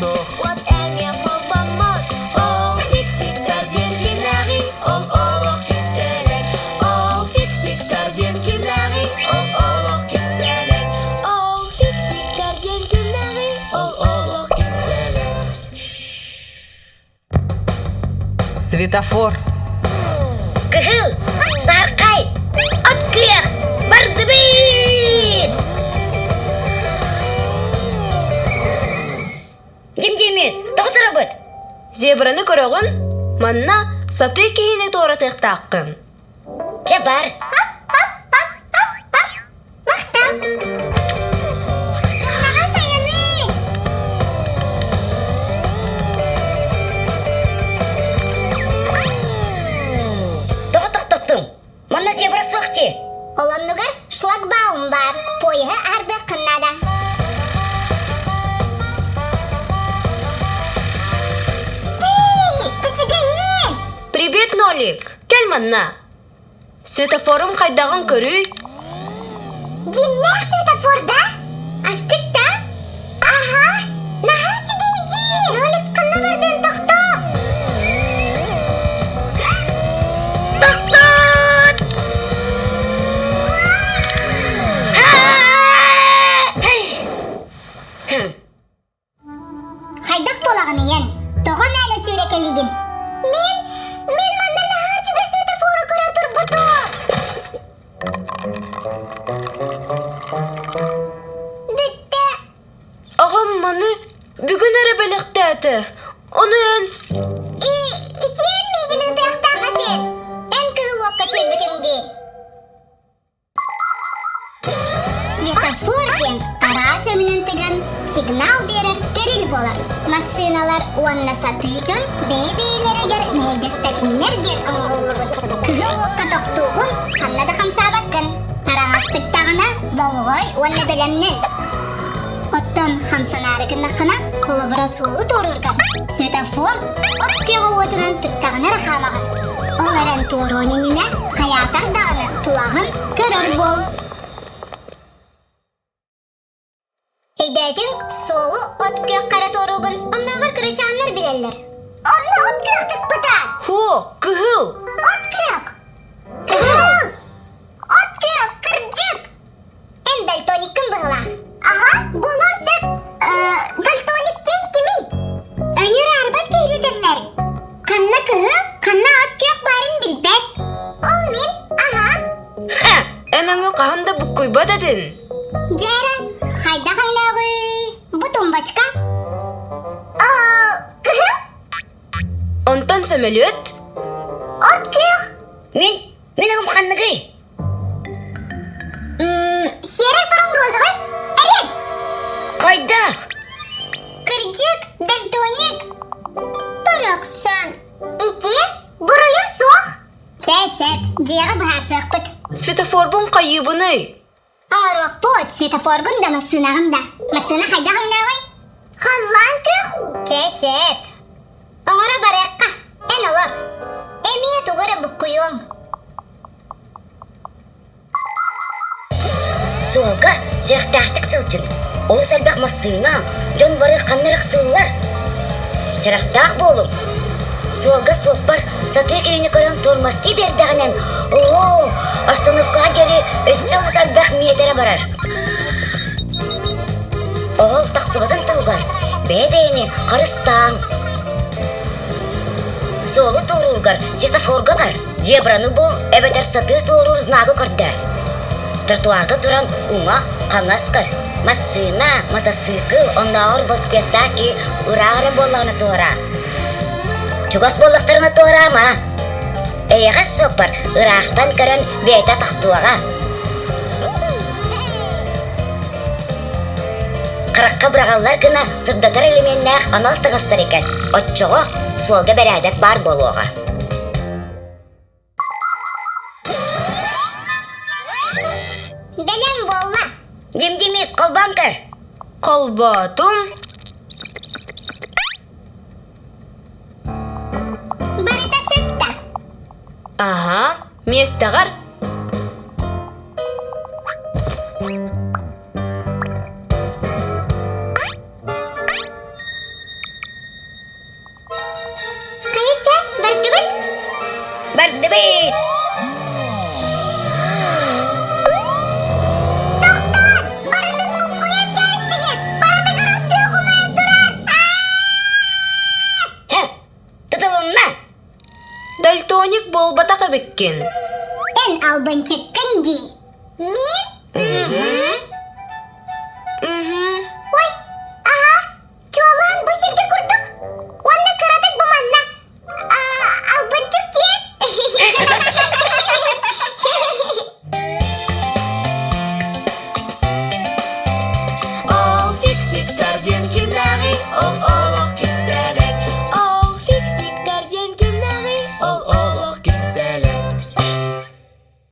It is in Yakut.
суох Уот эмиэ холбоммот Ол фиксиктэр диэн кимнээҕий Ол олох кистэлэҥ Ол фиксиктэр диэн кимнээҕий Ол олох кистэлэҥ Ол фиксиктэр диэн кимнээҕий Ол олох кистэлэҥ Светофор. Кыһыл, саркай, от күөх, бардыбыт! Дим-Димис, тоҕо турабыт? Зебраны көрөҕүн? Манна сатыы киһини туоратыахтааххын. Чэ бар. Махтал! Сымнаҕас айаны! Тоҕо тохтоттуҥ? Манна зебра суох дии. Ол оннугар шлагбаум баар. Поеһы аһардыаххын наада. Үчүгэйиэн! Привет, Нолик! Кэл манна. Светофорум хайдаҕын көрүүй. Дьиннээх светофор да? Астык да? Аха, наһаа үчүгэй дии! Ролик ханна бардын тохтоо! Тохтоот! Хайдах буолаҕын ийэн? Тоҕо мээнэ сүүрэкэлиигин? Мин, мин манна наһаа үчүгэй светофору көрө турбутум. Бүттэ. Аҕам маны бүгүн эрэ бэлэхтээтэ. Ону эн... Итиэн миигин ытыахтаах этин. Эн кыһыл уокка сиэрбитиҥ дии. Светофор диэн араас өҥүнэн тыган сигнал биэрэр тэрил буолар. Массыыналар уонна сатыы дьон бэйэ-бэйэлэригэр мэһэйдэспэтиннэр диэн оҥоһуллубут. Кыһыл уокка тохтуугун, ханна да хамсаабаккын. Араҥастыктаҕына болҕой уонна бэлэмнэн. Оттон хамсанаары гыннаххына, холобура суолу туоруурга светофор от күөҕэ уотунан тыктаҕына эрэ хаамаҕын. Ол эрэн туоруон иннинэ хайаатар даҕаны тулаҕын көрөр буол. Өйдөөтүҥ, суолу от күөх хара туоруугун оннооҕор кырачааннар билэллэр. Онно от күөх тыкпыта! Һуох, кыһыл! От күөх! Кыһыл! От күөх, кырдьык! Эн дальтониккын быһылаах. Аха, буолуон сөп. Дальтоник диэн кимий? Өҥөр арбат киһи дэтэллэр. Ханна кыһыл, ханна от күөх баарын билбэт. Ол мин, аха. Ха, эн өҥү хаһан да буккуйбат этин. Дьээрэ, хайдах өҥнөөҕүй? Бу тумбочка. Аа, кыһыл? Онтон сөмөлүөт? От күөх. Мин, мин өҥүм ханныгый? Серый паром розовый? Эрин! Хайдах? Кырдьык, дальтоник. Барахсан. Ити буруйум суох. Чэ, сөп, дьиэҕэ быһаарсыахпыт. Светофорбун хайыыбыный? Оҥоруохпут, светофоргун да массыынаҕын да. Массыына хайдах өҥнөөҕүй? Халлаан күөх. Чэ, сөп. Оҥоро барыахха. Эн олор. Эмиэ тугу эрэ буккуйуоҥ. Суолга сэрэхтээхтик сылдьыҥ. Олус элбэх массыына, дьон бары ханна эрэ ыксыыллар. Сэрэхтээх буолуҥ. Суолга суоппар сатыы киһини көрөн тормозтыы биэрдэҕинэн, оо, остановкаҕа диэри өссө олус элбэх миэтэрэ барар. Оһол тахсыбатын туһугар бэйэ-бэйэни харыстааҥ. Суолу туоруургар светофорга бар. Зебраны бул эбэтэр сатыы туоруур знагы көрдөө. Тротуарга туран уҥа, хаҥас көр. Массыына, матасыыкыл, оннооҕор велосипедтаах киһи ыраах эрэ буоллаҕына туораа. Чугас буоллахтарына туораама. Эйэҕэс суоппар ыраахтан көрөн бэйэтэ тохтуоҕа. Харахха быраҕаллар гына сырдатар элеменнээх анал таҥастар экен. Оччоҕо суолга бэрээдэк баар буолуоҕа. Бэлэм буолла. Дим-Димис, холбоон көр. Холбоотум. Барыта сытта. Аһа, миэстэҕэр. Баллончик.